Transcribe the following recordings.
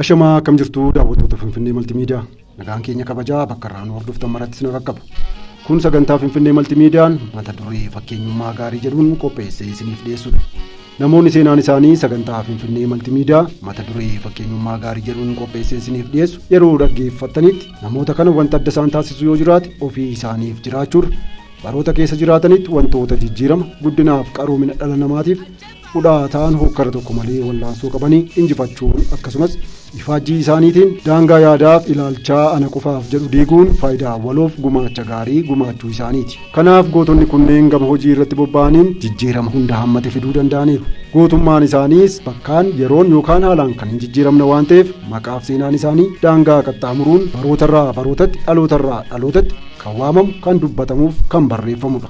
Ashamaa, akkam jirtu daawwattoota Finfinnee Maltimiidiyaa? Nagaan keenya kabajaa bakka irraa nu hordoftan maratti isin qaqqabu. Kun sagantaa Finfinnee Maltimiidiyaan mata duree "Fakkeenyummaa gaarii" jedhuun qopheessee isiniif dhiyeessudha. Namoonni seenaan isaanii sagantaa Finfinnee Maltimiidiyaa mata duree "Fakkeenyummaa gaarii" jedhuun qopheessee isiniif dhiyeessu yeroo dhaggeeffattanitti, namoota kana wanta adda isaan taasisu yoo jiraate, ofii isaaniif jiraachuurra baroota keessa jiraatanitti wantoota jijjiirama guddinaaf qaroomina dhala namaatiif hudhaa ta'an hokkara tokko malee wallaansoo qabanii injifachuun, akkasumas ifaajjii isaaniitiin daangaa yaadaaf ilaalchaa ana qofaaf jedhu diiguun faayidaa waloof gumaacha gaarii gumaachuu isaaniiti. Kanaaf gootonni kunneen gama hojii irratti bobba'aniin jijjiirama hunda hammate fiduu danda'aniiru. Gootummaan isaaniis bakkaan, yeroon yookaan haalaan kan hin jijjiiramne waan ta'eef, maqaaf seenaan isaanii daangaa qaxxaamuruun barootarraa barootatti, dhalootarraa dhalootatti kan waamamu, kan dubbatamuuf kan barreeffamudha.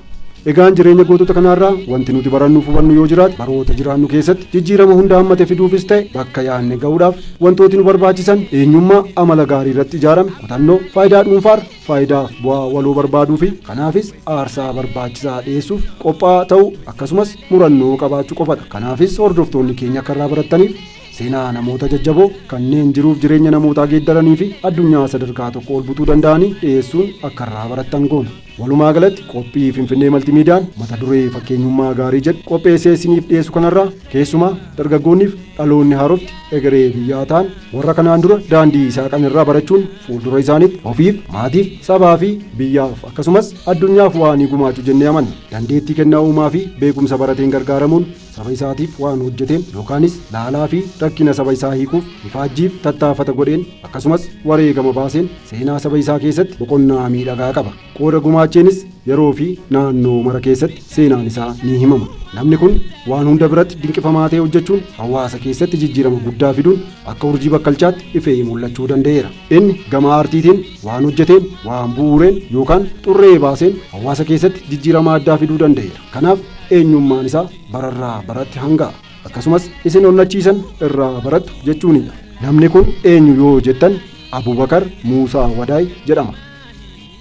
Egaan jireenya gootota kanaarraa wanti nuti barannuuf hubannu yoo jiraate, baroota jiraannu keessatti jijjiirama hunda hammate fiduufis ta'e bakka yaadne ga'uudhaaf wantooti nu barbaachisan eenyummaa amala gaarii irratti ijaarame, kutannoo, faayidaa dhuunfaarra faayidaaf bu'aa waloo barbaaduu fi kanaafis aarsaa barbaachisaa dhiyeessuuf qophaa'aa ta'uu, akkasumas murannoo qabaachuu qofadha. Kanaafis hordoftoonni keenya akka irraa barattaniif, seenaa namoota jajjaboo kanneen jiruuf jireenya namootaa geeddaranii fi addunyaa sadarkaa tokko ol butuu danda'anii dhiyeessuun akka irraa barattan goona. Walumaa galatti, qophii Finfinnee Maltimiidiyaan mata duree "Fakkeenyummaa gaarii" jedhu qopheessee isiniif dhiyeessu kanarraa, keessumaa dargaggoonniif dhaloonni haarofti egeree biyyaa ta'an warra kanaan dura daandii saaqan irraa barachuun fuuldura isaaniitti ofiif, maatiif, sabaa fi biyyaaf, akkasumas addunyaaf waa ni gumaachuu jennee amanna. Dandeettii kennaa uumaa fi beekumsa barateen gargaaramuun saba isaatiif waan hojjeteen, yookaanis laalaa fi rakkina saba isaa hiikuuf ifaajjiif tattaafata godheen, akkasumas wareegama baaseen seenaa saba isaa keessatti boqonnaa miidhagaa qaba. Qooda gumaacheenis yeroo fi naannoo mara keessatti seenaan isaa ni himama. Namni kun waan hunda biratti dinqifamaa ta'e hojjechuun hawaasa keessatti jijjiirama guddaa fiduun akka urjii bakkalchaatti ifee mul'achuu danda'eera. Inni gama aartiitiin waan hojjeteen, waan bu'uureen yookaan xurree baaseen hawaasa keessatti jijjiirama addaa fiduu danda'eera. Kanaaf eenyummaan isaa bararraa baratti hanga'a. Akkasumas isin onnachiisan irraa barattu jechuunidha. Namni kun eenyu yoo jettan, Abubakar Muusaa Wadaay jedhama.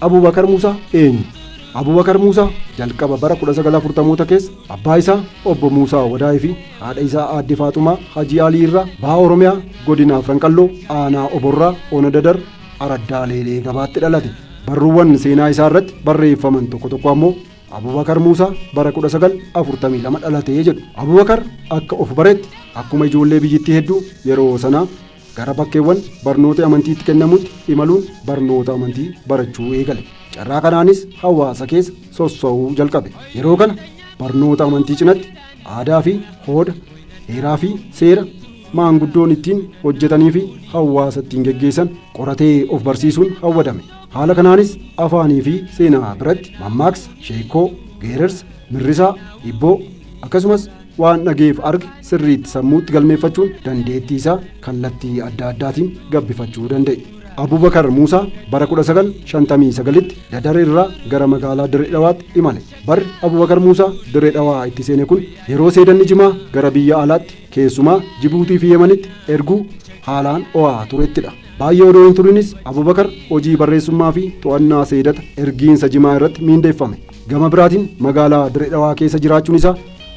Abubakar Muusaa eenyu? Abubakar Muusaa jalqaba bara 1940moota keessa abbaa isaa obbo Muusaa Wadaay fi haadha isaa aadde Faaxumaa Hajii Alii irraa Baha Oromiyaa, godina Afran Qalloo, aanaa Oborraa, Ona Dadar, araddaa Leelee Gabaatti dhalate. Barruuwwan seenaa isaa irratti barreeffaman tokko tokko ammoo Abubakar Muusaa bara 1942 dhalatee jedhu. Abubakar akka of baretti akkuma ijoollee biyyittii hedduu yeroo sanaa gara bakkeewwan barnoota amantiitti kennamutti imaluun barnoota amantii barachuu eegale. Carraa kanaanis hawaasa keessa sossoo'uu jalqabe. Yeroo kana barnoota amantii cinatti aadaa fi hooda, heeraa fi seera maanguddoon ittiin hojjetanii fi hawaasa ittiin geggeessan qoratee of barsiisuun hawwatame. Haala kanaanis afaanii fi seenaa biratti mammaaksa, sheekoo, geerarsa, mirrisaa, hibboo, akkasumas waan dhageef arge sirriitti sammuutti galmeeffachuun dandeettii isaa kallattii adda addaatiin gabbifachuu danda'e. Abubakar Muusaa bara 1959tti Dadar irraa gara magaalaa Dirree Dhawaatti imale. Barri Abubakar Muusaa Dirree Dhawaa itti seene kun yeroo seedanni jimaa gara biyya alaatti, keessumaa Jibuutii fi Yemanitti erguu haalaan ho'aa turettidha. Baay'ee odoo hin turinis Abubakar hojii barreessummaa fi to'annaa seedata ergiinsa jimaa irratti miindeeffame. Gama biraatiin magaalaa Dirree Dhawaa keessa jiraachuun isaa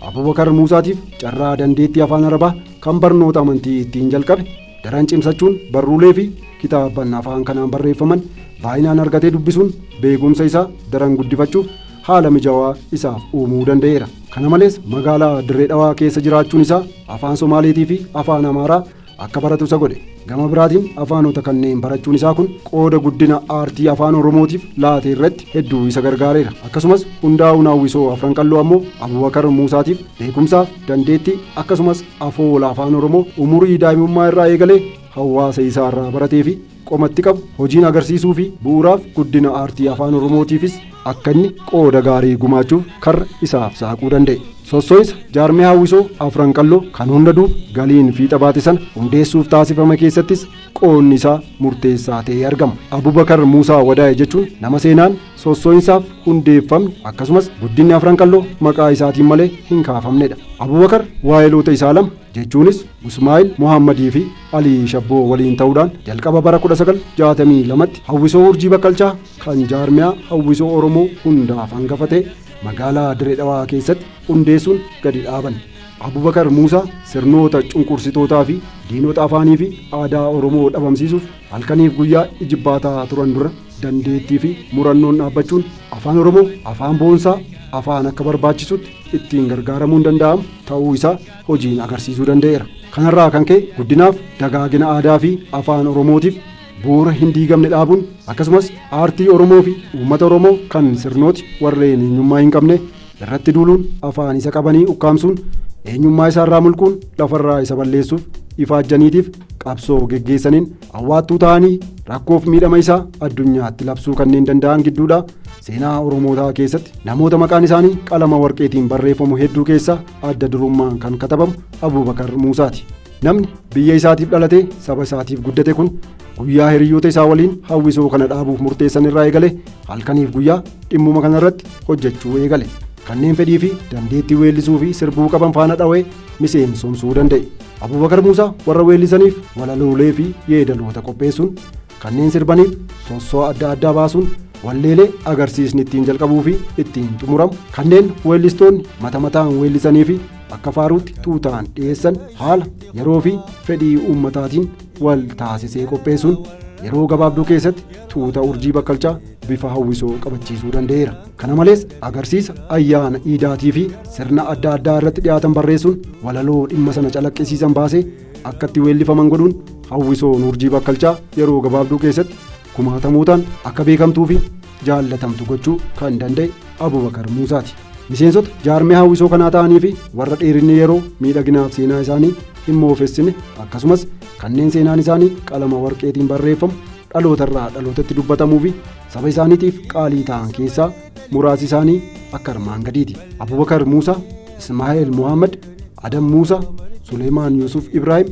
Abubakar Muusaatiif carraa dandeettii afaan Arabaa kan barnoota amantii ittiin jalqabe daran cimsachuun barruulee fi kitaabban afaan kanaan barreeffaman baay'inaan argatee dubbisuun beekumsa isaa daran guddifachuuf haala mijaawaa isaaf uumuu danda'eera. Kana malees magaalaa Dirree Dhawaa keessa jiraachuun isaa afaan Somaaleetii fi afaan Amaaraa akka baratu isa godhe. Gama biraatiin afaanota kanneen barachuun isaa kun qooda guddina aartii afaan Oromootiif laate irratti hedduu isa gargaareera. Akkasumas hundaa'uun hawwisoo Afran Qalloo ammoo Abubakar Muusaatiif beekumsaaf, dandeettii, akkasumas afoola afaan Oromoo umurii daa'imummaa irraa eegalee hawaasa isaa irraa baratee fi qomatti qabu hojiin agarsiisuu fi bu'uuraaf guddina aartii afaan Oromootiifis akka inni qooda gaarii gumaachuuf karra isaaf saaquu danda'e. Sosso'insa jaarmee hawwisoo Afran Qalloo kan hunda duuba galiin fiixa baate sana hundeessuuf taasifame keessattis qoodni isaa murteessaa ta'ee argama. Abubakar Muusaa Wadaa'e jechuun nama seenaan sosso'insaaf hundeeffamni akkasumas guddinni Afran Qalloo maqaa isaatiin malee hin kaafamnedha. Abubakar waayiloota isaa lama, jechuunis Usmaa'il Muhammadii fi Alii Shabboo waliin ta'uudhaan jalqaba bara 1962tti hawwisoo Urjii Bakkalchaa kan jaarmiyaa hawwisoo Oromoo hundaaf hangafa ta'e magaalaa Dirree Dhawaa keessatti hundeessuun gadi dhaaban. Abubakar Muusaa sirnoota cunqursitootaa fi diinota afaanii fi aadaa Oromoo dhabamsiisuuf halkaniif guyyaa ijibbaataa turan dura dandeettii fi murannoon dhaabbachuun afaan Oromoo afaan boonsaa afaan akka barbaachisutti ittiin gargaaramuun danda'amu ta'uu isaa hojiin agarsiisuu danda'eera. Kanarraa kan ka'e guddinaaf dagaagina aadaa fi afaan Oromootiif bu'uura hin diigamne dhaabuun akkasumas aartii Oromoo fi uummata Oromoo kan sirnooti warreen eenyummaa hin qabne irratti duuluun afaan isa qabanii ukkaamsuun eenyummaa isaarraa mulquun lafarraa isa balleessuuf ifaajjaniitiif qabsoo geggeessaniin awwaattuu ta'anii rakkoof miidhama isaa addunyaatti labsuu kanneen danda'an gidduudha. Seenaa Oromootaa keessatti namoota maqaan isaanii qalama warqeetiin barreeffamu hedduu keessaa adda durummaan kan katabamu Abubakar Muusaati. Namni biyya isaatiif dhalatee saba isaatiif guddate kun guyyaa hiriyoota isaa waliin hawwisoo kana dhaabuuf murteessan irraa eegale halkaniif guyyaa dhimmuma kanarratti hojjechuu eegale. Kanneen fedhii fi dandeettii weellisuu fi sirbuu qaban faana dhawee miseensomsuu danda'e. Abubakar Muusaa warra weellisaniif walaloolee fi yeedaloota qopheessuun kanneen sirbaniif sossoo adda addaa baasuun walleelee agarsiisni ittiin jalqabuu fi ittiin xumuramu kanneen weellistoonni mata mataan weellisanii fi akka faaruutti tuutaan dhiyeessan haala yeroo fi fedhii uummataatiin wal taasisee qopheessuun yeroo gabaabduu keessatti tuuta urjii bakkalchaa bifa hawwisoo qabachiisuu danda'eera. Kana malees agarsiisa ayyaana iidaatii fi sirna adda addaa irratti dhiyaatan barreessuun walaloo dhimma sana calaqqisiisan baasee akka itti weellifaman godhuun hawwisoon urjii bakkalchaa yeroo gabaabduu keessatti kumaatamootaan akka beekamtuu fi jaallatamtu gochuu kan danda'e Abubakar Muusaati. Miseensota jaarmee hawwisoo kanaa ta'anii fi warra dheerinni yeroo miidhaginaaf seenaa isaanii hin moofessine akkasumas kanneen seenaan isaanii qalama warqeetiin barreeffamu dhalootarraa dhalootatti dubbatamuu fi saba isaaniitiif qaalii ta'an keessaa muraasi isaanii akka armaan gadiiti. Abubakar Muusaa, Ismaa'eel Muhammad, Adam Muusaa, Suleemaan Yuusuf Ibraahim,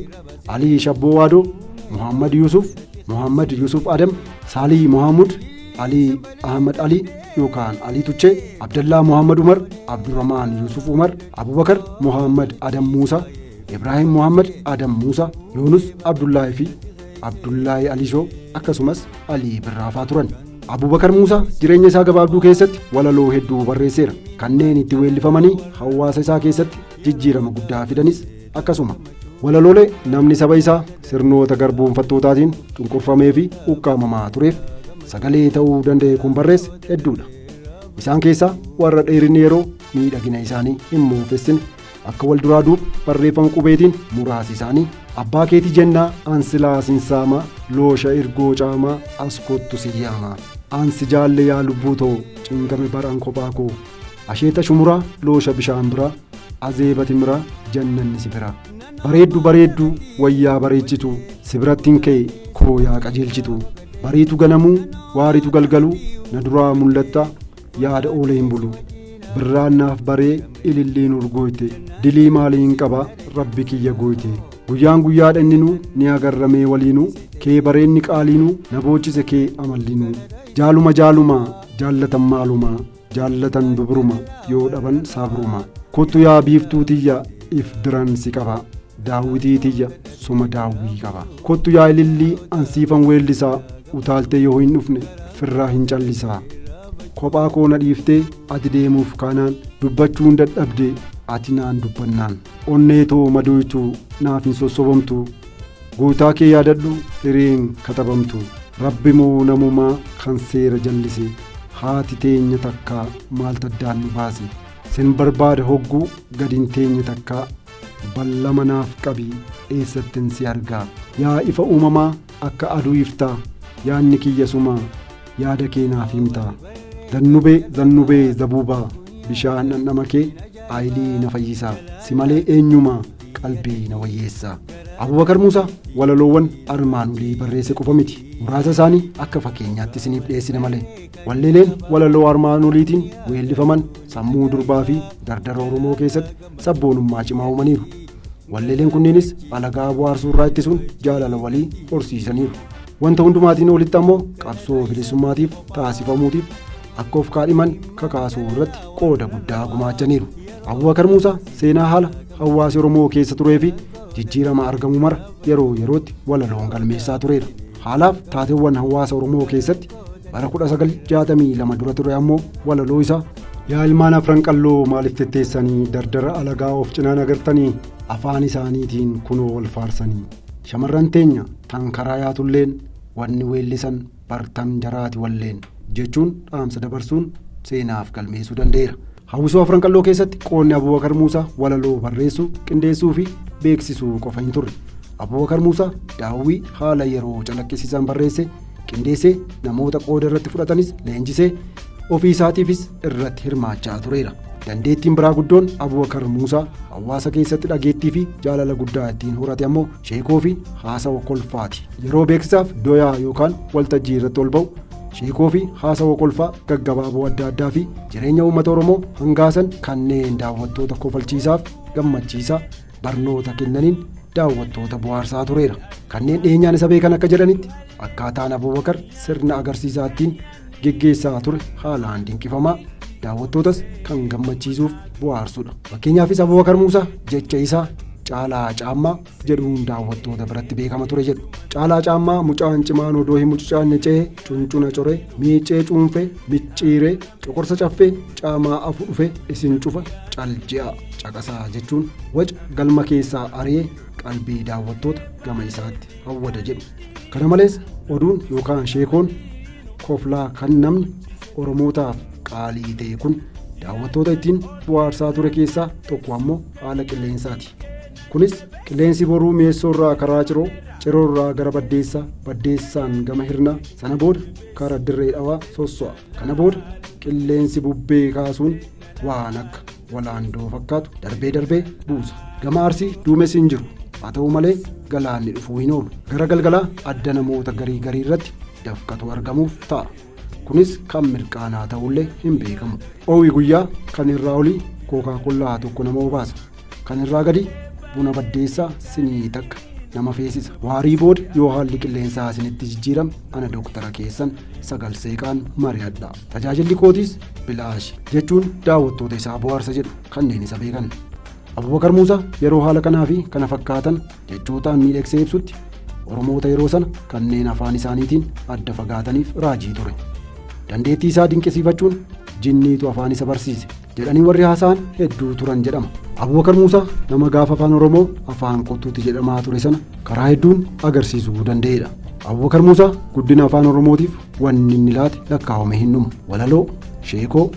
Alii Shabboo Waadoo, Muhammad Yuusuf, Muhammad Yuusuf Adam, Saalii Muhammud, Alii Ahmad Ali yookaan Alii Tuchee, Abdallaa Muhammad Umar, Abdurrahmaan Yuusuf Umar, Abubakar Muhammad Adam Muusaa, Ibraahim Muhammad Adam Muusaa, Yoonus Abdullaahi fi Abdullaahi Alishoo akkasumas Alii Birraafaa turan. Abubakar Muusaa jireenya isaa gabaabduu keessatti walaloo hedduu barreesseera. Kanneen itti weellifamanii hawaasa isaa keessatti jijjiirama guddaa fidanis akkasuma. Walaloolee namni saba isaa sirnoota garboonfattootaatiin cunqurfamee fi ukkaamamaa tureef sagalee ta'uu danda'e kun barreesse hedduudha. Isaan keessaa warra dheerinni yeroo miidhagina isaanii hin moofessine akka wal duraa duuba barreeffama qubeetiin muraasi isaanii abbaa keetii jennaa ansilaa sinsaamaa loosha irgoo caamaa as kottu siyyaamaa ansi jaalle yaa lubbuu too cingame baraan kophaa koo asheeta shumuraa loosha bishaan biraa azeeba timiraa jannanni si biraa bareeddu bareeddu wayyaa bareechitu si birattiin ka'e koo yaa qajeelchitu bariitu ganamuu waaritu galgaluu na duraa mul'atta yaada oolee hin bulu birraan naaf baree ililliin urgooyte dilii maaliin qaba rabbi kiyya gooyte guyyaan guyyaa dhanninuu ni agarramee waliinuu kee bareenni qaaliinuu na boochise kee amallinuu jaaluma jaaluma jaallatan maaluma jaallatan dubruma yoo dhaban sabruma kottu yaa biiftuu tiyya if diran si qaba daawwitii tiyya suma daawwii qaba kottu yaa ilillii ansiifan weellisaa utaaltee yoo hin dhufne firraa hin callisaa kophaa koo na dhiiftee ati deemuuf kaanaan dubbachuun dadhabde ati naan dubbannaan onnee too madooytu naaf hin sossobamtu gootaa kee yaadadhu hireen katabamtu rabbi moo namumaa kan seera jallise haati teenya takkaa maal taddaan nu baase sin barbaada hogguu gadin teenya takkaa ballama naaf qabi eessattin si argaa yaa ifa uumamaa akka aduu iftaa yaanni kiyya sumaa yaada kee naaf himtaa zannubee zannubee zabuubaa bishaan dhandhama kee aayilii na fayyisaa si malee eenyumaa qalbii na wayyeessaa. Abubakar Muusaa walaloowwan armaan olii barreesse qofa miti muraasa isaanii akka fakkeenyaatti isiniif dhiyeessine malee walleeleen walaloo armaan oliitiin weellifaman sammuu durbaa fi dardara Oromoo keessatti sabboonummaa cimaa uumaniiru. Walleeleen kunneenis alagaa bohaarsuu irraa ittisuun jaalala walii horsiisaniiru. Wanta hundumaatiin olitti ammoo qabsoo bilisummaatiif taasifamuutiif akka of kaadhiman kakaasuu irratti qooda guddaa gumaachaniiru. Abubakar Muusaa seenaa haala hawaasi Oromoo keessa turee fi jijjiirama argamu mara yeroo yerootti walaloon galmeessaa tureera. Haalaaf taateewwan hawaasa Oromoo keessatti bara 1962 dura ture ammoo walaloo isaa Yaa ilmaan afran qalloo maaliif tetteessanii dardara alagaa of cinaan agartanii afaan isaaniitiin kunoo wal faarsanii shamarran teenya tan karaa yaatulleen wanni weellisan bartan jaraati walleen jechuun dhaamsa dabarsuun seenaaf galmeessuu danda'eera. Hawwisoo afran qalloo keessatti qoonni Abubakar Muusaa walaloo barreessuu, qindeessuu fi beeksisuu qofa hin turre. Abubakar Muusaa daawwii haala yeroo calaqqisiisan barreesse, qindeessee namoota qooda irratti fudhatanis leenjisee ofii isaatiifis irratti hirmaachaa tureera. Dandeettiin biraa guddoon Abubakar Muusaa hawaasa keessatti dhageettii fi jaalala guddaa ittiin horate ammoo sheekoo fi haasawa kolfaati. Yeroo beeksisaaf doyaa yookaan waltajjii irratti ol ba'u sheekoo fi haasawa kolfaa gaggabaaboo adda addaa fi jireenya uummata Oromoo hangaasan kanneen daawwattoota kofalchiisaaf gammachiisaa barnoota kennaniin daawwattoota bohaarsaa tureera. Kanneen dhiyeenyaan isa beekan akka jedhanitti akkaataan Abubakar sirna agarsiisaa ittiin geggeessaa ture haalaan dinqifamaa daawwattootas kan gammachiisuuf bohaarsudha. Fakkeenyaafis Abubakar Muusaa jecha isaa Caalaa Caammaa jedhuun daawwattoota biratti beekama ture jedhu. Caalaa Caammaa mucaan cimaan odoo hin mucucaanne ce'ee cuncuna coree miicee cuunfee micciiree coqorsa caffee caamaa afu dhufe isin cufa cal je'a caqasaa jechuun waca galma keessaa ari'ee qalbii daawwattoota gama isaatti hawwata jedhu. Kana malees oduun yookaan sheekoon koflaa kan namni Oromootaaf qaalii ta'e kun daawwattoota ittiin bohaarsaa ture keessaa tokko ammoo haala qilleensaati. Kunis qilleensi boruu mi'eessoorraa karaa Ciroo, Ciroorraa gara Baddeessaa, Baddeessaan gama Hirnaa, sana booda kara Dirree Dhawaa sosso'a. Kana booda qilleensi bubbee kaasuun waan akka walaandoo fakkaatu darbee darbee buusa. Gama Arsii duumessi hin jiru. Haa ta'u malee galaanni dhufuu hin oolu. Gara galgalaa adda namoota garii garii irratti dafqatu argamuuf ta'a. Kunis kan mirqaanaa ta'ullee hin beekamu. Oowi guyyaa kan irraa olii kookaa-kollaa tokko nama obaasa. Kan irraa gadi buna baddeessaa sinii takka nama feesisa. Waarii booda yoo haalli qilleensaa isinitti jijjiirame ana dooktara keessan sagal seeqaan mari'adha. Tajaajilli kootiis bilaashi jechuun daawwattoota isaa bohaarsa jedhu kanneen isa beekan. Abubakar Muusaa yeroo haala kanaa fi kana fakkaatan jechootaan miidhagsee ibsutti Oromoota yeroo sana kanneen afaan isaaniitiin adda fagaataniif raajii ture. Dandeettii isaa dinqisiifachuun jinniitu afaan isa barsiise jedhanii warri haasa'an hedduu turan jedhama. Abubakar Muusaa nama gaafa afaan Oromoo afaan qottuuti jedhamaa ture sana karaa hedduun agarsiisuu danda'edha. Abubakar Muusaa guddina afaan Oromootiif wanni inni laate lakkaa'ame hin dhumu. Walaloo, sheekoo,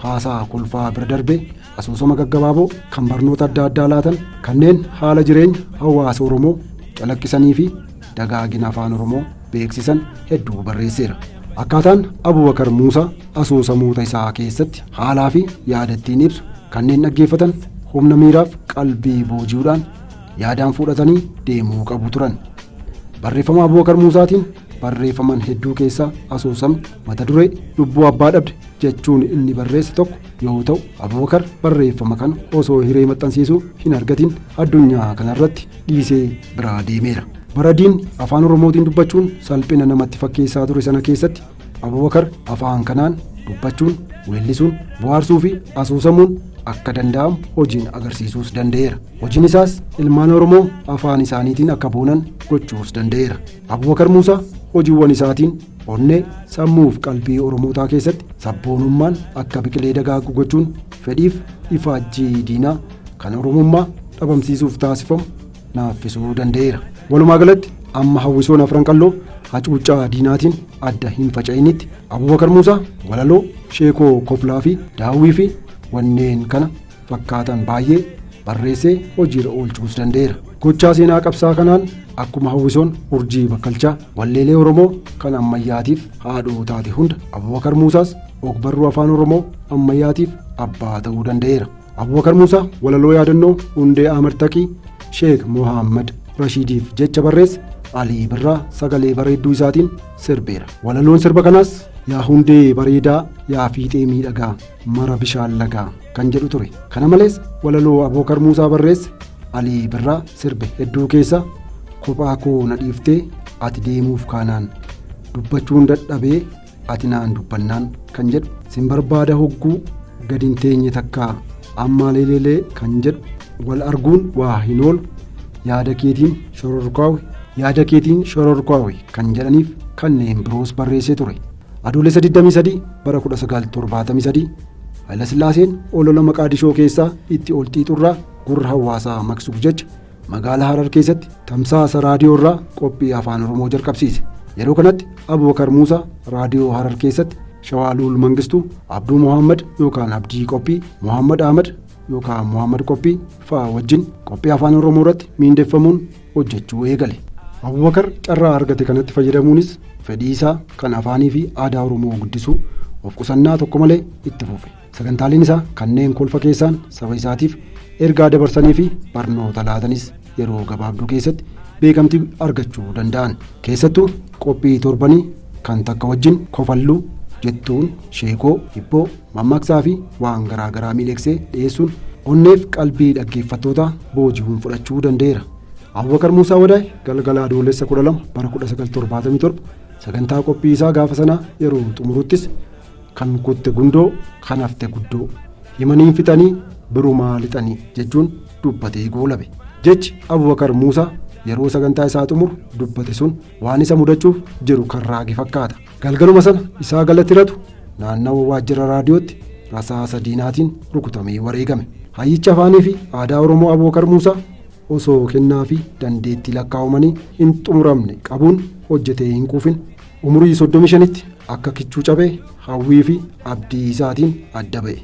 haasaa kolfaa bira darbee asoosama gaggabaaboo kan barnoota adda addaa laatan kanneen haala jireenya hawaasa Oromoo calaqqisanii fi dagaagina afaan Oromoo beeksisan hedduu barreesseera. Akkaataan Abubakar Muusaa asoosamoota isaa keessatti haalaa fi yaada ittiin ibsu kanneen dhaggeeffatan humna miiraaf qalbii booji'uudhaan yaadaan fudhatanii deemuu qabu turan. Barreeffama Abubakar Muusaatiin barreeffaman hedduu keessaa asoosamni mata duree lubbuu abbaa dhabde jechuun inni barreesse tokko yoo ta'u Abubakar barreeffama kana osoo hiree maxxansiisuu hin argatin addunyaa kanarratti dhiisee biraa deemeera. Bara diinni afaan Oromootiin dubbachuun salphina namatti fakkeessaa ture sana keessatti Abubakar afaan kanaan dubbachuun, weellisuun, bohaarsuu fi asoosamuun akka danda'amu hojiin agarsiisuus danda'eera. Hojiin isaas ilmaan Oromoo afaan isaaniitiin akka boonan gochuus danda'eera. Abubakar Muusaa hojiiwwan isaatiin onnee, sammuu fi qalbii Oromootaa keessatti sabboonummaan akka biqilee dagaagu gochuun fedhiif ifaajjii diinaa kan Oromummaa dhabamsiisuuf taasifamu naaffisuu danda'eera. Walumaa galatti amma hawwisoon afran qalloo hacuuccaa diinaatiin adda hin faca'initti Abubakar Muusaa walaloo, sheekoo koflaa fi daawwii fi wanneen kana fakkaatan baay'ee barreessee hojiirra oolchuus danda'eera. Gochaa seenaa qabsaa kanaan akkuma hawwisoon urjii bakkalchaa walleelee Oromoo kan ammayyaatiif haadhoo taate hunda Abubakar Muusaas ogbarruu afaan Oromoo ammayyaatiif abbaa ta'uu danda'eera. Abubakar Muusaa walaloo yaadannoo Hundee Ahmad Taqii Sheek Mohaammed Rashiidiif jecha barreesse Alii Birraa sagalee bareedduu isaatiin sirbeera. Walaloon sirba kanaas yaa hundee bareedaa yaa fiixee miidhagaa mara bishaan lagaa kan jedhu ture. Kana malees walaloo Abubakar Muusaa barreesse Alii Birraa sirbe hedduu keessaa kophaa koo na dhiiftee ati deemuuf kaanaan dubbachuun dadhabee ati naan dubbannaan kan jedhu sin barbaada hogguu gad hin teenye takkaa ammaa leelelee kan jedhu wal arguun waa hin oolu yaada keetiin shororkaawe yaada keetiin shororkaawe kan jedhaniif kanneen biroos barreessee ture. Adoolessa 23 bara 1973 Hayilasillaaseen olola Maqaadishoo keessaa itti ol xiixurraa gurra hawaasaa maqsuuf jecha magaalaa Harar keessatti tamsaasa raadiyoorraa qophii afaan Oromoo jalqabsiise. Yeroo kanatti Abubakar Muusaa raadiyoo Harar keessatti Shawaaluul Mangistuu, Abduu Mohaammed yookaan Abdii Qophii, Mohaammed Ahmad yookaan Mohaammed Qophii fa'aa wajjin qophii afaan Oromoo irratti miindeffamuun hojjechuu eegale. Abubakar carraa argate kanatti fayyadamuunis fedhii isaa kan afaanii fi aadaa Oromoo guddisuu of qusannaa tokko malee itti fufe. Sagantaaleen isaa kanneen kolfa keessaan saba isaatiif ergaa dabarsanii fi barnoota laatanis yeroo gabaabduu keessatti beekamtii argachuu danda'an. Keessattuu qophii torbanii kan takka wajjin kofalluu jettuun sheekoo, hibboo, mammaaksaa fi waan garaa garaa miidhagsee dhiyeessuun onneef qalbii dhaggeeffattoota booji'uun fudhachuu danda'eera. Abubakar Muusaa Wadaay galgala Adoolessa 12 bara 1977 sagantaa qophii isaa gaafa sanaa yeroo xumuruttis kan kutte gundoo kan hafte guddoo himaniin fixanii birumaa lixanii jechuun dubbatee goolabe. Jechi Abubakar Muusaa yeroo sagantaa isaa xumuru dubbate sun waan isa mudachuuf jiru kan raage fakkaata. Galgaluma sana isaa galatiratu naannawa waajjira raadiyootti rasaasa diinaatiin rukutamee wareegame. Hayyicha afaanii fi aadaa Oromoo Abubakar Muusaa osoo kennaa fi dandeettii lakkaa'amanii hin xumuramne qabuun hojjetee hin quufin umurii 35tti akka kichuu cabee hawwii fi abdii isaatiin adda ba'e.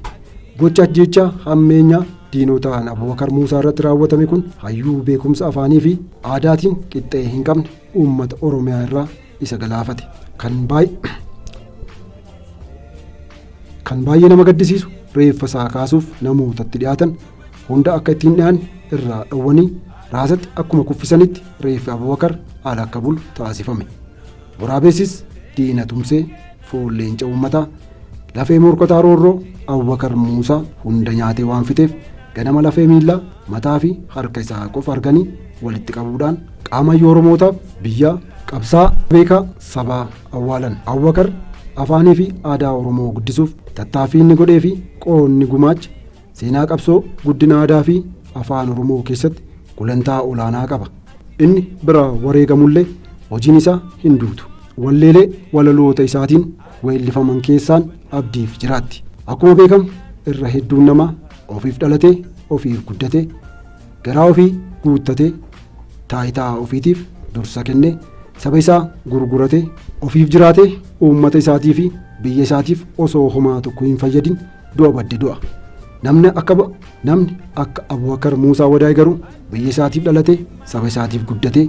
Gocha ajjeechaa hammeenyaa diinotaan Abubakar Muusaa irratti raawwatame kun hayyuu beekumsa afaanii fi aadaatiin qixxee hin qabne uummata Oromiyaa irraa isa galaafate. Kan baay'ee nama gaddisiisu reeffa isaa kaasuuf namootatti dhiyaatan hunda akka ittiin dhiyaanne irraa dhowwanii raasatti akkuma kuffisanitti reeffi Abubakar ala akka bulu taasifame. Waraabessis diina tumsee foon leenca uummataa lafee morkataa roorroo Abubakar Muusaa hunda nyaatee waan fixeef ganama lafee miillaa mataa fi harka isaa qofa arganii walitti qabuudhaan qaama Oromootaaf biyyaa qabsaa beekaa sabaa awwaalan. Abubakar afaanii fi aadaa Oromoo guddisuuf tattaaffii inni godhee fi qoonni gumaacha seenaa qabsoo guddina aadaa fi afaan Oromoo keessatti gulantaa olaanaa qaba. Inni bira wareegamullee hojiin isaa hin duutu. Walleelee walaloota isaatiin weellifaman keessaan abdiif jiraatti. Akkuma beekamu irra hedduun namaa ofiif dhalatee ofiif guddatee garaa ofii guuttatee taayitaa ofiitiif dursa kennee saba isaa gurguratee ofiif jiraatee uummata isaatii fi biyya isaatiif osoo homaa tokko hin fayyadin du'a badde du'a. Namni akka Abubakar Muusaa Wadaay garuu biyya isaatiif dhalatee saba isaatiif guddatee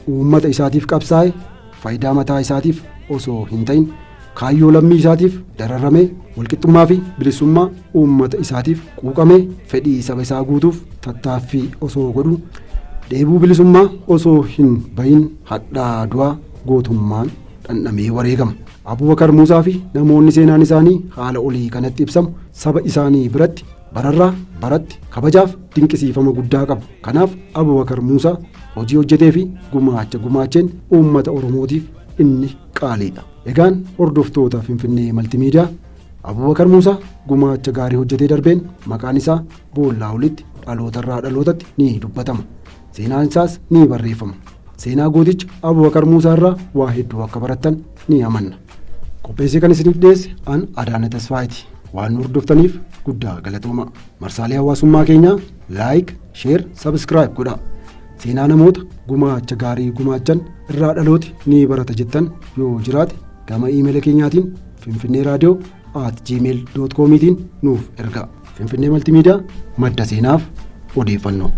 uummata isaatiif qabsaa'e faayidaa mataa isaatiif osoo hin ta'in kaayyoo lammii isaatiif dararamee walqixxummaa fi bilisummaa uummata isaatiif quuqamee fedhii saba isaa guutuuf tattaaffii osoo godhu dheebuu bilisummaa osoo hin bahin hadhaa du'aa gootummaan dhandhamee wareegama. Abubakar Muusaa fi namoonni seenaan isaanii haala olii kanatti ibsamu saba isaanii biratti bararraa baratti kabajaaf dinqisiifama guddaa qabu. Kanaaf Abubakar Muusaa hojii hojjetee fi gumaacha gumaacheen uummata Oromootiif inni qaaliidha. Egaan hordoftoota Finfinnee Maltimiidiyaa Abubakar Muusaa gumaacha gaarii hojjetee darbeen maqaan isaa boollaa olitti dhalootarraa dhalootatti ni dubbatama. Seenaan isaas ni barreeffama. Seenaa gooticha Abubakar Muusaa irraa waa hedduu akka barattan ni amanna. Qopheessee kan isiniif dhiyeesse an Adaana Tasfaayiiti. Waan nu hordoftaniif guddaa galatooma. Marsaalee hawaasummaa keenyaa like, share, subscribe godhaa. Seenaa namoota gumaacha gaarii gumaachan irraa dhalooti ni barata jettan yoo jiraate gama iimeela keenyaatiin finfinneeradio@gmail.comiitiin nuuf ergaa. Finfinnee Maltimiidiyaa madda seenaaf odeeffannoo.